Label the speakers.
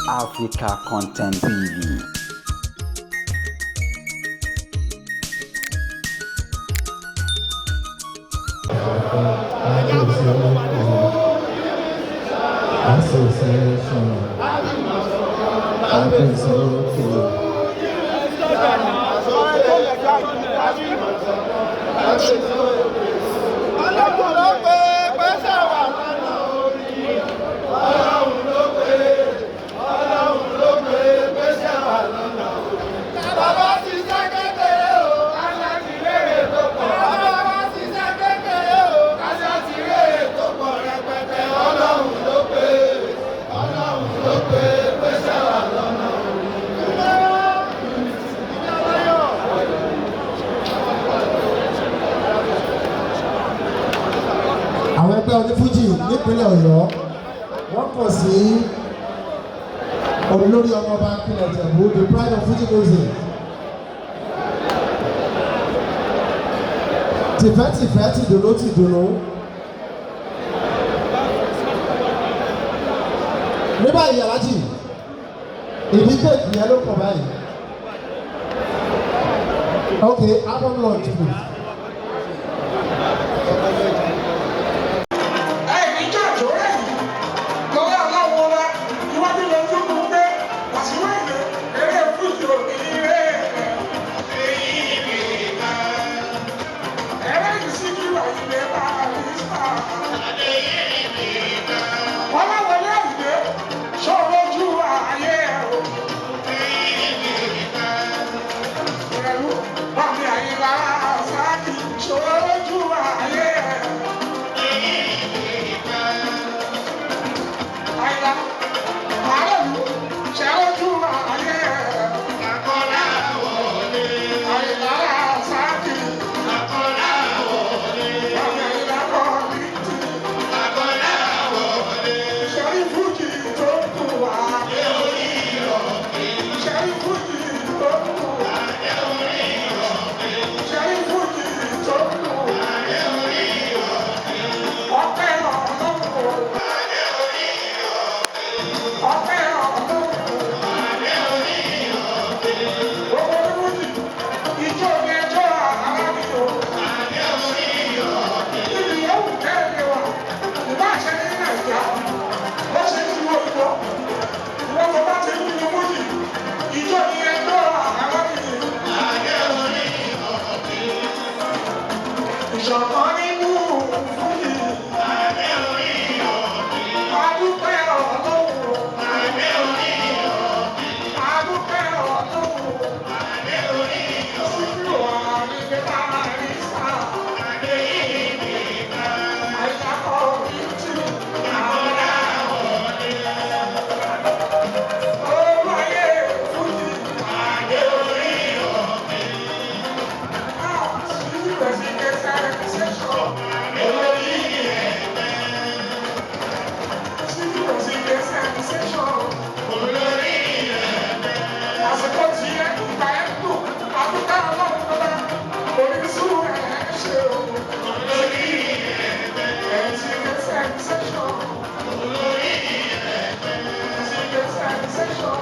Speaker 1: Africa Content TV.
Speaker 2: Association. Association.
Speaker 3: Ọlọ́run ló pé pẹ́sẹ̀ wà lọ́nà orí. Ọlọ́run ló pé, Ọlọ́run ló pé pẹ́sẹ̀ wà lọ́nà orí. Bàbá ti ṣe kékeré o, káṣá ti rèrè tó pọ̀. Bàbá ti ṣe kékeré o, káṣá ti rèrè tó pọ̀ rẹpẹtẹ. Ọlọ́run ló pé, Ọlọ́run ló pé pẹ́sẹ̀ wà lọ́nà orí.
Speaker 2: Àwọn ẹgbẹ́ onífújì nípínlẹ̀ Ọ̀yọ́ wọ́n kàn sí olórí ọmọọba Akílẹ̀ Ìjẹ̀bú, the pride of Fuji music. Tìfẹ́tìfẹ́, tìdùnnú tìdùnnú. Ní báyìí, alájì, ìdí cake yẹn ló kàn báyìí. Okay, album launch, please.
Speaker 4: Ẹ̀mí jàjọ́ rẹ̀ lọ́wọ́ aláwọ̀ wa iwájú lójú kún pé àṣìwọ́ èdè eré fújì òní rẹ̀ ẹ̀rẹ́ ìsìnkú àyìnbẹ́ bá àrísà ọlọ́wọlé àyìnbẹ́ sọ̀rọ̀ ojú ayé o pẹ̀lú bàmí àyìnlá sáàkì sọ̀rọ̀ ojú ayé. Àyìnlá àárẹ̀lú ṣẹ́rọ́jú ayé. Àyìnlá sáàkì bàmí àyìnlá kọ́ ní tì. Ṣẹ́rí fújì tó kù wá. Ṣẹ́rí fújì tó kù wá. Ṣẹ́rí fújì tó kù wá. Ọpẹ́ Ọlọ́run. Ọpẹ́ Ọlọ́run. Gbogbo fújì, ijó ni ẹjọ́ ara mi o. Ibi yòówù kẹ́rin wa, ìbá ṣe ní Nàìjíríà, bó ṣe ní ìlú òyìnbó, ìwọ́n tó bá ti ń lu fújì, ijó ni ẹjọ́ ara mi. Ìṣọ̀kan nínú fújì. Adúpẹ́ Ọlọ́run. Adúpẹ́ Ọlọ́run. Síkírù Àyìndé Barrister. Àyìnlá Kollington. Olú ayé fújì. Ah, Síkírù ẹ̀sìn kẹsẹ̀ sẹ́sọ̀. Olórí Síkírù ẹ̀sìn kẹsẹ̀ sẹ́sọ̀. Àsìkò tí ẹ ìgbà ẹ dùn, àdúgbò Ọlọ́run lọ́ba, orísun ẹ̀ ṣe o. Ẹ̀sìn kẹsẹ̀ sẹ́sọ̀. Ẹ̀sìn kẹsẹ̀ sẹ́sọ̀.